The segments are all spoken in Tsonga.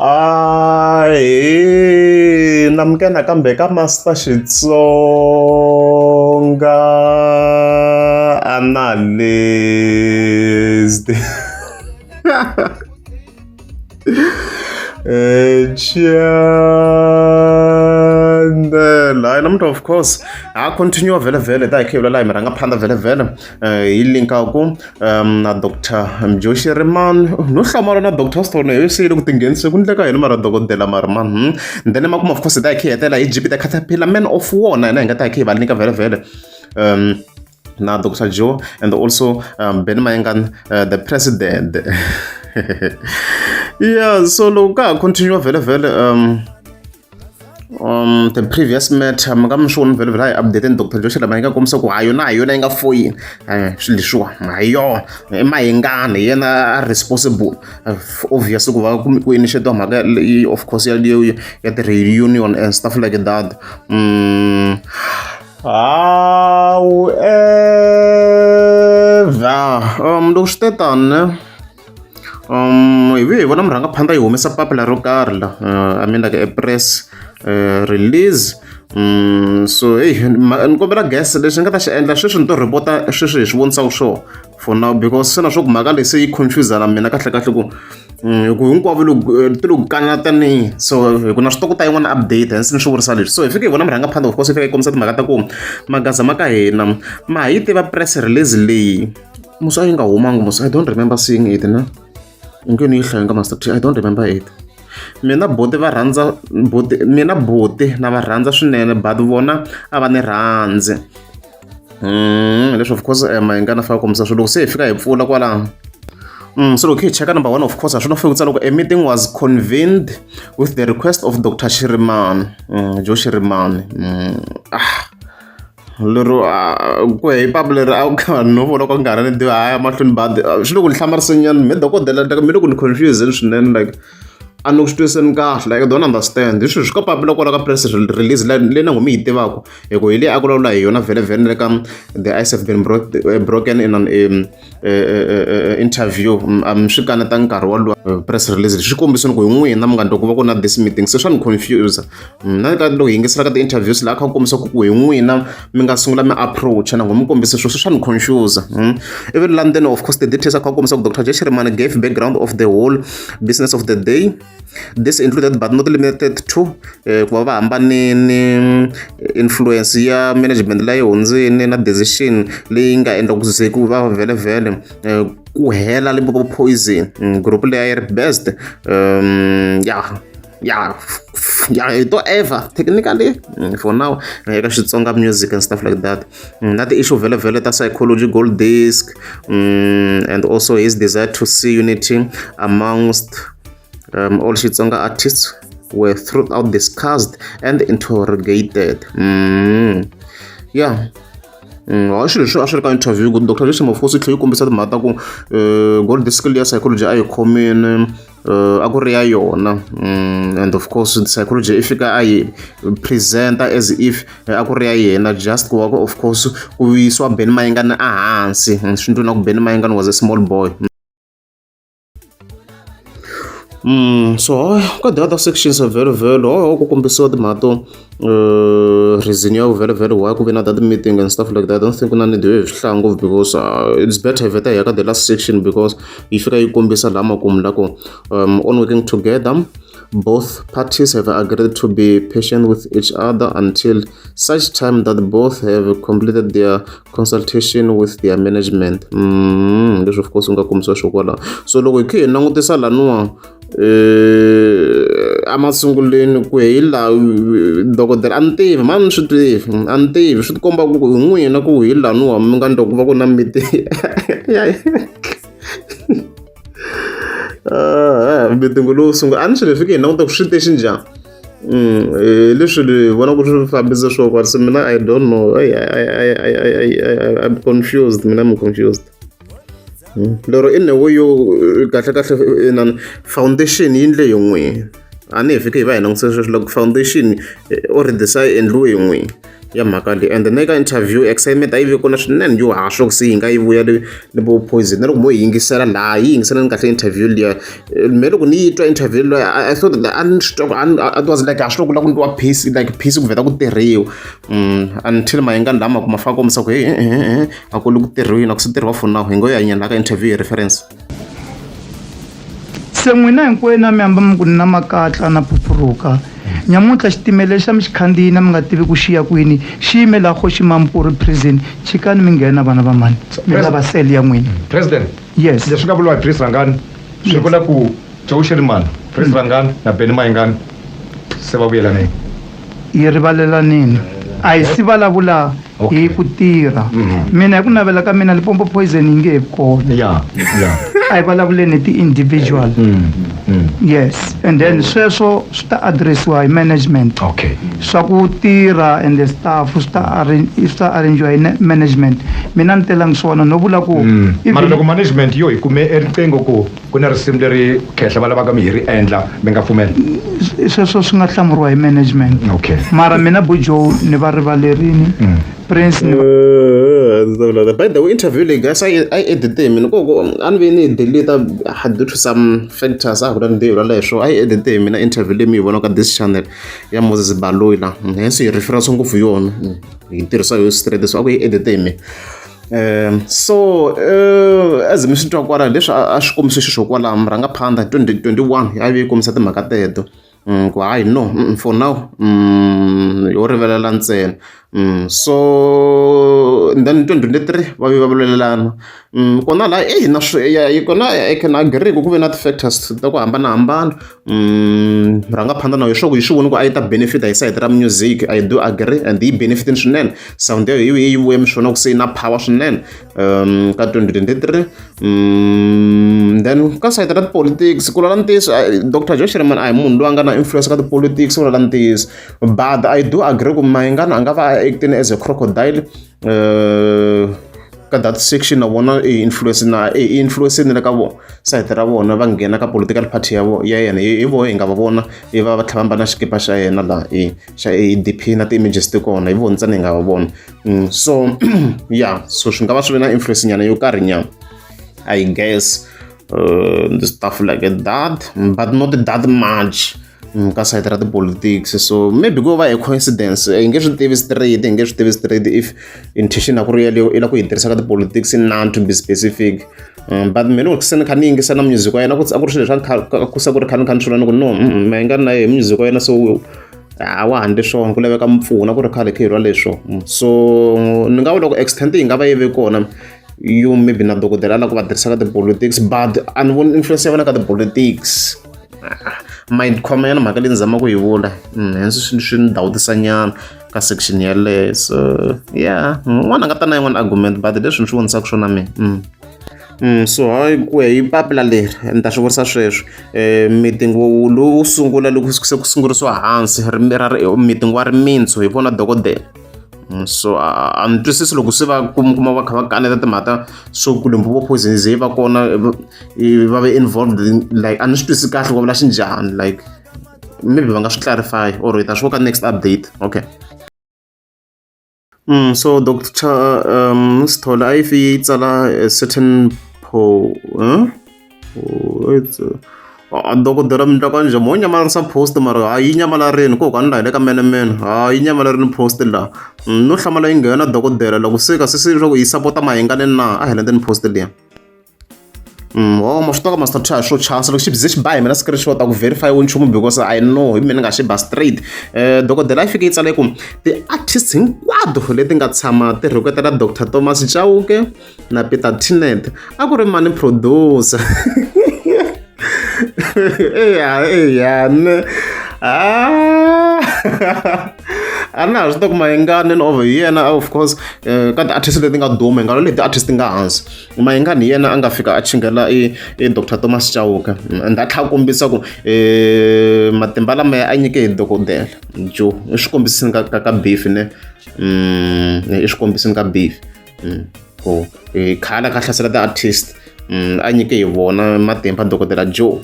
Ahee namukela nakambe ka Master Xitsonga Analyst channel hayi namuntlha of course ha continue vhele vhele ta hi khe hi vula laha hi mirhangaphandha vhele vhele hi linkaku na Doctor Joe Shirimani no hlamala na Doctor Stone hi se yi le ku tingheniseni ku endleka yini mara dokodela mara mani hmm? Then makumu of course hi ta hi khe hi hetelela hi Jupiter Caterpillar man of war na hina hi nga ta hi khe hi va nyika vhele vhele na Dr. Joe and also Ben Mayengani the president. Yeah, so loko ka ha continue vhele vhele the previous matter mi nga mi swi voni vhele vhele a hi update-ni Dr. Joshua lama yi nga kombisa ku ha yona ha yona yi nga foyini swilo leswiwa ha yona i Mayengani hi yena a responsible obviously ku va ku initiate mhaka of course ya ya ti-reunion and stuff like that. However, loko swi te tani hi vuye hi vona murhangaphandla yi humesa papila ro karhi la I mean like a press release so heyi ni kombela guess lexi ni nga ta xi endla sweswi ni to report-a sweswi hi swi vonisaka swona for now because se na swo ku mhaka leyi se yi confuse na mina kahle kahle ku hi ku hinkwavo loko ti lo ku kanatanini so hi ku na swi ta ku ta yin'wana update hence ni swi vurisa leswi so hi fike hi vona murhangaphandla of course yi fika yi kombisa timhaka ta ku magaza ma ka hina ma ha yi tiva press release leyi musi a yi nga humangi musi I don't remember seeing it na inge ni yi hlaye nga Master T I don't remember it. Mina buti va rhandza buti mina buti na va rhandza swinene but vona a va ni rhandzi. Leswi of course Mayengani a fika a kombisa swona loko se hi fika hi pfula kwalano so loko hi cheka number one of course a swi no fika ku tsala ku a meeting was convened with the request of Doctor Shirimani Joe Shirimani ah lero ku hi papu leri a ku no vona ku nga ri ni haya mahlweni badi swi le ku ni hlamarisanyana me dokodela mi le ku ni confuse swinene like a ni ku swi twisiseni kahle like I don't understand hi swilo swi ka papila kwala ka press release leyi na n'wi mi yi tivaka hi ku hi leyi a ku vulavula hi yona vhele vhele na le ka the ice have been broken in an interview a mi swi kaneta nkarhi wolowo press release swi kombisini ku hi n'wina mi nga ndla ku va ku na this meeting se swa ni confuse na ka loko hi yingisela ka ti-interviews laha kha ku kombisa ku hi n'wina mi nga sungula mi approach na mi kombisa swilo swa ni confuse. Ivi London of course the details a kha ku kombisa ku Dr. Jay Shirimani gave background of the whole business of the day. This included but not limited to ku va va hambanini influence ya management leyi hundzini na decision leyi nga endla ku ze ku va vhele vhele ku hela Limpopo Poison group leyi a yi ri best ya ya ya hi to ever technically for now eka Xitsonga music and stuff like that. Na ti-issue vhele vhele ta psychology gold disc and also his desire to see unity amongst all Xitsonga artists were throughout discussed and interrogated. Yeah. Hayi swilo leswi a swi ri ka interview ku Dr. Jason Mfosi yi tlhela yi kombisa timhaka ta ku gold disc liya psychology a yi khomile a ku ri ya yona and of course psychology i fika a yi present-a as if a ku ri ya yena just ku va ku of course ku yisiwa Benny Mayengani a hansi swi ndzi na ku Benny Mayengani was a small boy. So ka the other sections vhele vhele ho ku kombisiwa timhaka to reason ya vhele vhele why ku ve na that meeting and stuff like that. I don't think ku na need yo hi swi hlaya ngopfu because it's better hi vheta hi ya ka the last section because yi fika yi kombisa laha makumu la ku on working together both parties have agreed to be patient with each other until such time that both have completed their consultation with their management. Leswi of course u nga kombisiwa xo kwalaho so loko hi khe hi langutisa laniwa emasungulweni ku hi laha dokodela a ni tivi mani ni swi tivi a ni tivi swi tikomba ku hi n'wina ku hi laniwa mi nga ndla ku va ku na meeting meeting lowu sungula a ni swi fike hi languta ku swi te xinjhani hi leswi ni vona ku swi fambisa swo kwala se mina I don't know I I'm confused mina I'm confused. Lero in a way yo kahle kahle inani foundation yi endle hi n'wina a ni hi fike hi va hi langutisa sweswo loko foundation already se a yi endliwe hi n'wina. Ya mhaka leyi and na ka interview excitement a yi ve kona swinene yo ha swo se yi nga yi vuya le vo poison na loko mo yi yingisela laha yi yingiselani kahle interview liya me loko ni yi twa interview liya I thought a ni swi twa ku a was like a swi loko la ku ndliwa peace like peace ku vheta ku tirhiwa until mayingani lama ku ma faka kombisa ku hey a ku le ku tirhiweni a ku se tirhiwa for now hi ngo ya nyana ka interview hi reference. Se n'wina hinkwenu a mi hamba mi ku ni na makatla na phuphuruka. Nyamuntlha xitimela lexi a mi xi khandziyini a mi nga tivi ku xi ya kwini, xi yime laha Kgoši Mampuru Prison. Chikani mi nghena vana va mhani, mi lava cell ya n'wina. President, Yes. leswi nga vuriwa hi Prince Rhangani swi vula ku Joe Shirimani, Prince Rhangani na Benny Mayengani se va vuyelanile. Hi rivalelanini. A hi si vulavula hi ku tirha. Mina hi ku navela ka mina Limpopo Poison yi nge he vi kona. A hi vulavuleni hi ti-individual. Yes. And then sweswo swi ta address-iwa hi management. Swa ku tirha and the staff swi ta swi ta arrange-iwa hi management. Mina a ni telangi swona no vula ku Mara loko management yo hi kume e riqingho ku Ku na risimu leri Khehla va lavaka mi hi ri endla, mi nga pfumela? Sweswo swi nga hlamuriwa hi management. Okay. Mara mina Bo Joe ni va rivalerini. Prince ni va By the way, interview leyi guys a yi a yi edite hi mina ko ku a ni ve ni yi delete due to some factors a ku na ni la hi swona a yi edite hi mina interview leyi mi yi vonaka this channel ya Moses Baloyi la hence hi reference ngopfu yona hi tirhisa yo straight so a ku yi edite hi mina. So as mi swi twa kwala leswi a swi kombise xiswo kwalaho murhangaphandha 2021 a yi kombisa timhaka teto ku hayi no for now yo rivelela ntsena so then 2023 va ve va vulelana kona laha eyi na swi kona I can agree ku ku ve na ti-factors ta ku hambanahambana Murhangaphandha na leswaku yi swi voni ku a yi ta benefit hi sayiti ra music I do agree and yi benefit-ini swinene sound ya yi yi vuye mi swona ku se yi na power swinene ka 2023 then ka sayiti ra tipolitics ku lwela ntiyiso Doctor Joe Shirimani a hi munhu loyi a nga na influence ka tipolitics ku lwela ntiyiso but I do agree ku Mayengani a nga va a act-ini as a crocodile ka that section na vona i influence na i influence ni le ka vona sayiti ra vona va nghena ka political party ya ya yena hi vona hi nga va vona i va va tlhela va mbala xikipa xa yena laha i xa A_D_P na ti-images ti kona hi vona ntsena hi nga va vona so ya so swi nga va swi ve na influence nyana yo karhi nyana I guess the stuff like that but not that much. Ka sayiti ra tipolitics so maybe ko va hi coincidence hi nge swi tivi straight hi nge swi tivi straight if intention a ku ri yeleyo i lava ku yi tirhisa ka tipolitics na to be specific but mina loko se ni kha ni yingisa na music wa yena ku a ku ri swilo leswi a ku se ku ri kha ni kha ni swi vona ni ku no Mayengani na yehe music wa yena so a wa ha ndli swona ku laveka mpfuno ku ri khale khe hi lwa leswo so ni nga vula ku extent yi nga va yi ve kona yo maybe na dokodela a lava ku va tirhisa ka tipolitics but a ni voni influence ya vona ka tipolitics ma yi khoma yana mhaka leyi ni zamaka ku yi vula hence swi swi ni dawutisa nyana ka section yaleyo so yeah un'wana a nga ta na yin'wana argument but leswi ni swi vonisaka swona mina. So hayi ku ya hi papila leri ni ta swi vurisa sweswo meeting lowu sungula loko se ku sungurisiwa hansi ra meeting wa rimitsu hi vona dokodela. So a ni twisisi loko se va kuma kuma va kha va kaneta timhaka swo ku Limpopo poison yi ze yi va kona va ve involved like a ni swi twisisi kahle ku va vula xinjhani like maybe va nga swi clarify or hi ta swi vona ka next update okay. So Doctor Sithole a yi fi yi tsala a certain po huh? Dokodela mi endla kanjhani mo nyamalarisa post mara hayi yi nyamalarini ko ka ni la hi le ka menemene hayi yi nyamalarini post la no hlamala yi nghena dokodela loko se kasi se leswaku yi sapota Mayengani na a hi landzeni post liya ho ma swi tiva ka Master T swo chasa loko xi ze xi ba hi mina screenshot a ku verify nchumu because I know hi mina ni nga xi ba straight dokodela yi fike yi tsale ku ti-artist hinkwato leti nga tshama ti rhuketela Doctor Thomas Chauke na Peter Tinet a ku ri mani producer eya eya ne a a na ha swi tiva ku Mayengani ni over hi yena of course ka ti-artist leti nga duma hi nga leti artist ti nga hansi Mayengani hi yena a nga fika a chingela i i Doctor Thomas Chauke and a tlhela a kombisa ku matimba lamaya a nyike hi dokodela Joe i swi kombisini ka ka ka beef ne i swi kombisini ka beef. Ku khale a kha hlasela ti-artist a nyike hi vona matimba dokodela Joe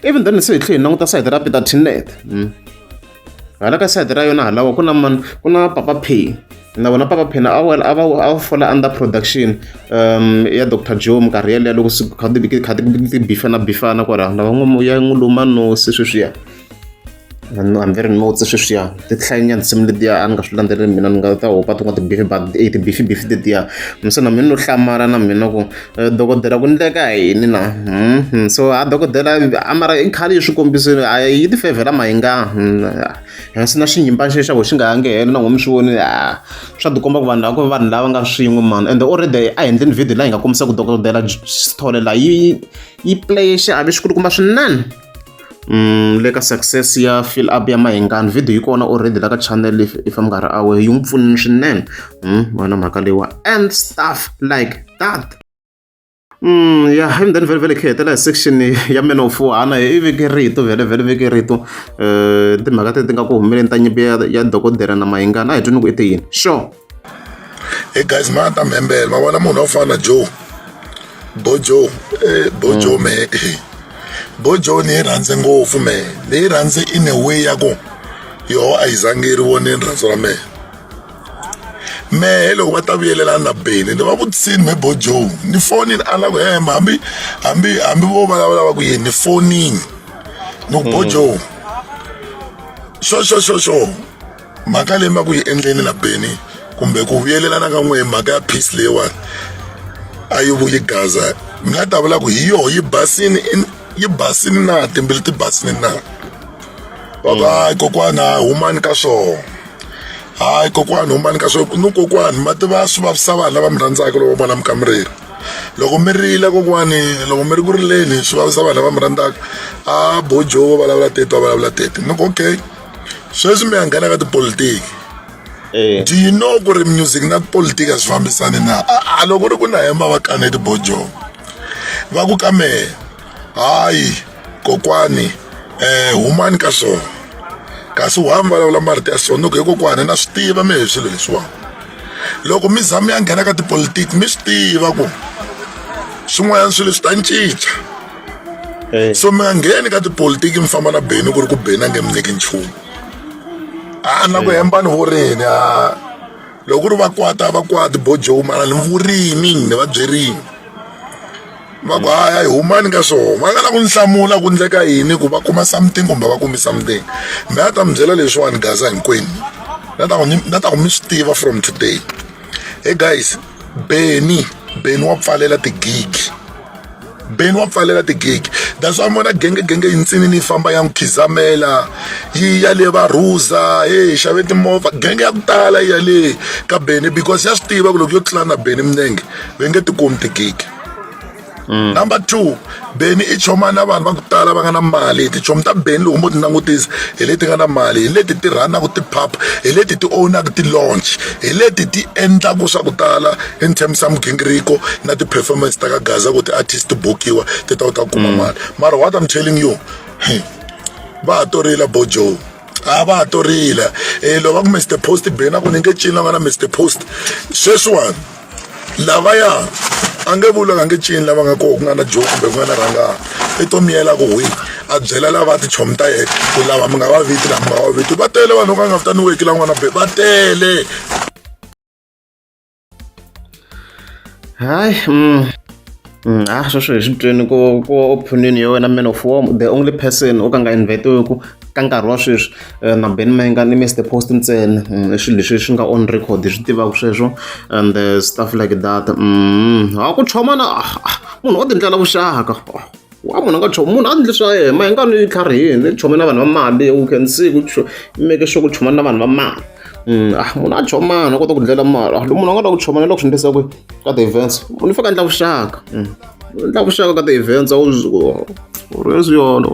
even then se hi tlhela hi languta sayiti ra Peter Tinet. Hala ka side ra yona halawa ku na man ku na Papa P na vona Papa P na a a va a va fola under production ya Dr Joe minkarhi yeleyo loko swi kha ti kha ti bifana bifana kwalaho na van'we ya n'wi luma nosi sweswiya hambi ri notsi sweswiya ti hlayinyana tinsimu letiya a ni nga swi landzeleli mina ni nga ta hopa tin'wana ti-beef but e ti-beef beef tetiya se na mina no hlamala na mina ku dokodela ku ndleka yini na so a dokodela a mara i khale yi swi kombisile a yi ti fevhela mayingani hansi na xinyimpana xexi xa ku xi nga yangi helo na n'we mi swi vonile a swa tikomba ku vanhu lava ku vanhu lava nga swin'we mani ende already a endleni video laha hi nga kombisa ku dokodela Sithole laha yi yi play xiave xikulukumba swinene le ka success ya fill up ya Mayengani video yi kona already la ka channel if mi nga ri aware yi n'wi pfunile swinene wena mhaka leyiwa and stuff like that. Ya and then vhele vhele khe hetela hi section ya man of war ana i veke rito vhele vhele veke rito timhaka teti nga ku humeleni ta nyimpi ya ya dokodela na Mayengani a hi tweni ku i ti yini sure. Hey guys, ma ta mhembela ma vona munhu wo fana na Joe Bojo eh Bojo me Bojo ni yi rhandze ngopfu me ni yi rhandze in a way ya ku yoho a yi zange yi ri voneni rhandzu ra mehe mehe loko va ta vuyelelana na Benny ni va vutisini me Bojo ni fonini a la ku hemba hambi hambi hambi vo vulavula va ku yini ni fonini ni ku Bojo xo xo xo xo mhaka leyi ma ku yi endleni na Benny kumbe ku vuyelelana ka n'wehe mhaka ya peace leyiwani a yi vuyi gaza mi nga ta vula ku hi yoho yi basini yi basini na timbilu ti basini na va ku hayi kokwana humani ka swona hayi kokwani humani ka swona ni kokwani ma tiva swi vavisa vanhu lava mi rhandzaka loko va vona mi kha mi rila loko mi rila kokwani loko mi ri ku rileni swi vavisa vanhu lava mi rhandzaka a bojo va vulavula teti va vulavula teti ni ku okay sweswi mi ya nghena ka tipolitiki Eh. Do you know ku ri music na politiki a swi fambisani na a loko ri ku na hemba va kaneti bojo va ku ka mehe hayi kokwani eh humani ka swona kasi wa mi vulavula marito ya swona ni ku hi kokwani na swi tiva mehe swilo leswiwani loko mi za mi ya nghena ka tipolitiki mi swi tiva ku swin'wanyana swilo swi ta cinca Eh. So mi nga ngheni ka tipolitiki mi famba na Benny ku ri ku Benny a nge mi nyiki nchumu a na ku hemba ni vurini a loko ku ri va kwata va kwati bojo mara ni vurini ni va byerini va ku hayi hayi humani ka swona va nga la ku ni hlamula ku ndleka yini ku va kuma something kumbe va kumi something mi a ta mi byela leswiwani gaza hinkwenu na ta ku na ta ku mi swi tiva from today hey guys Benny Benny wa pfalela tigigi Benny wa pfalela tigigi that's why mona genge genge yi ntsinini yi famba ya n'wi khizamela yi ya le va rhuza hey xave timovha genge ya ku tala yi ya le ka Benny because ya swi tiva ku loko yo tlula na Benny minenge va nge tikumi tigigi mm. Number 2 Benny i choma na vanhu va ku tala va nga na mali tichomi ta Benny loko mo ti langutisa hi leti nga na mali hi leti ti rhanaka ti-pub hi leti ti ownaka ti-launch hi leti ti endlaku swa ku tala in terms ya migingiriko na ti-performance ta ka Gaza ku ti-artist ti bukiwa ti ta ta kuma mali mara what I'm telling you va ha to rila bojo a va ha to rila um loko va ku Mr Post Benny a ku ni nge cini la nga na Mr Post sweswiwani lavaya a nge vuli a nge cini lava nga kona ku nga na Joe kumbe ku nga na Rhangani i to miyela ku hwi a byela lava tichomi ta yena ku lava mi nga va viti lava mi nga va viti va tele vanhu ka nga vitaniweki la n'wana be va tele. Hayi a sweswo hi swi twini ku ku opinion ya wena man of war the only person o ka nga invite-weku ka nkarhi wa sweswi na Benny Mayengani i Mister Post ntsena i swilo leswi swi nga on record hi swi tivaka sweswo and stuff like that ha ku chomana munhu o ti ndlela vuxaka wa munhu a nga chomi munhu a ndli swa yena Mayengani yi tlharihini i chome na vanhu va mali you can see ku make sure ku chomana na vanhu va mali ah munhu a chomana a kota ku dlela mali ah munhu a nga lava ku chomana loko swi endlisa ku ka ti-events munhu i fanele a endla vuxaka endla vuxaka ka ti-events a wu rhwesi yona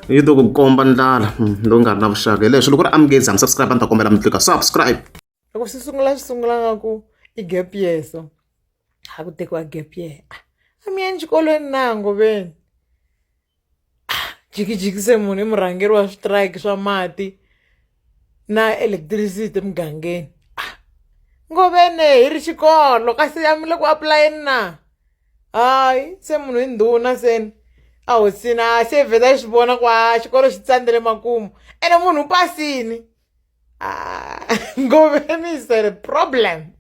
yi to ku komba ndlala loko nga ri na vuxaka hi leswi loko ri amukezi mi subscribe a ni ta kombela mi tlika subscribe. Loko swi sungula swi sungula nga ku i gap year so ha ku tekiwa gap year a mi yeni xikolweni na ngoveni jikijiki se munhu i murhangeri wa switirayiki swa mati na electricity emugangeni ngoveni hi ri xikolo kasi a mi le ku apulayeni na hayi se munhu i ndhuna seni A hosini a se vheta xi vona ku a xikolo xi tsandzele makumu ene munhu u pasini. Ah, Ngoveni is a problem.